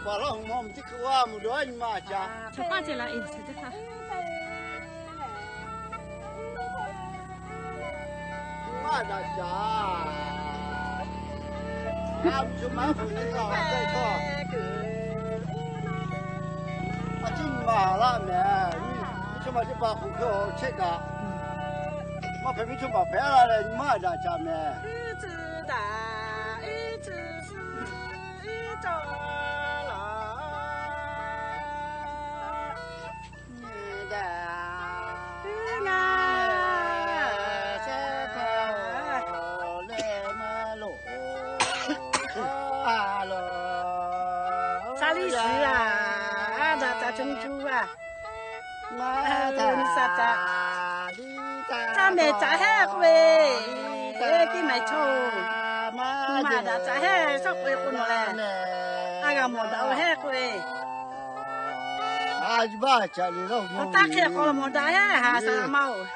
Paˍ laˇ hui mawˇ mvuhˇ teˇ hkui g'a mawˬ dawˬ a nyi ma caꞈ. Chaw paˇ ceh la e, chaw teˇ hpaˍ. Maˇ daꞈ caꞈ. G'a mvuhˇ chaw maˇ hpehꞈ teˇ hkui g'a teˇ hkui. A ciˉ nyi ma laˇ mehˍ. Mvuhˇ chaw maˇ teˇ hpaˍ k'oˍ hk'e awˬ chehˇ kaꞈ, maˇ hpehꞈ mvuhˇ chaw maˇ hpehꞈ la leh nyi maˇ daꞈ caꞈ mehˍ. Ca liˇ shiˍ a, daꞈ caꞈ chehˇ nyi cuˇ a. Nyi sa caꞈ, caˇ mehˍ caꞈ heˆ k'oˆ ve, kiˇ mehˍ chaw-oˬ, maˇ daꞈ caꞈ heˆ shawˉ k'oꞈ e k'o nawˬ lehˬ, a g'a mawˬ daꞈ-oˬ heˆ k'oˆ ve, a taˇ hk'e k'o mawˬ daꞈ heˆ, haˍ saˍ laꞈ ma-oˬ.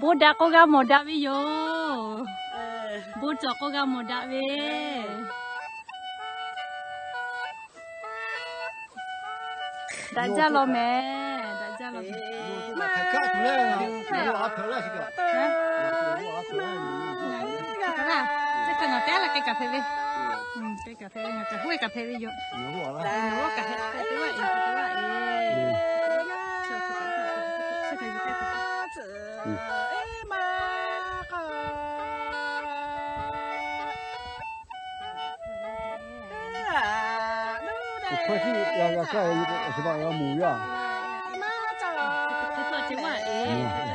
Bon daꞈ k'o g'a mawˬ daꞈ ve yoˬ. Bon cawˬ k'o g'a mawˬ daꞈ ve. Daꞈ jaˇ law mehˍ, daꞈ jaˇ law. Teˇ hkui ngaˬ teˇ laˇ k'e kaꞈ hpehꞈ ve, k'e kaꞈ hpehꞈ ve, ngaˬ kaꞈ hoˆ e kaꞈ hpehꞈ ve yoˬ. Nawˬ hui kaꞈ hpehꞈ ve, teˇ g'aˇ e, teˇ g'aˇ e. Hkawˇ tiˉ g'a g'a kaˇ, awˬ shehˍ hpaˇ g'a mawˬ yaˇ. Hkawˇ tiˉ a ceh maˇ e.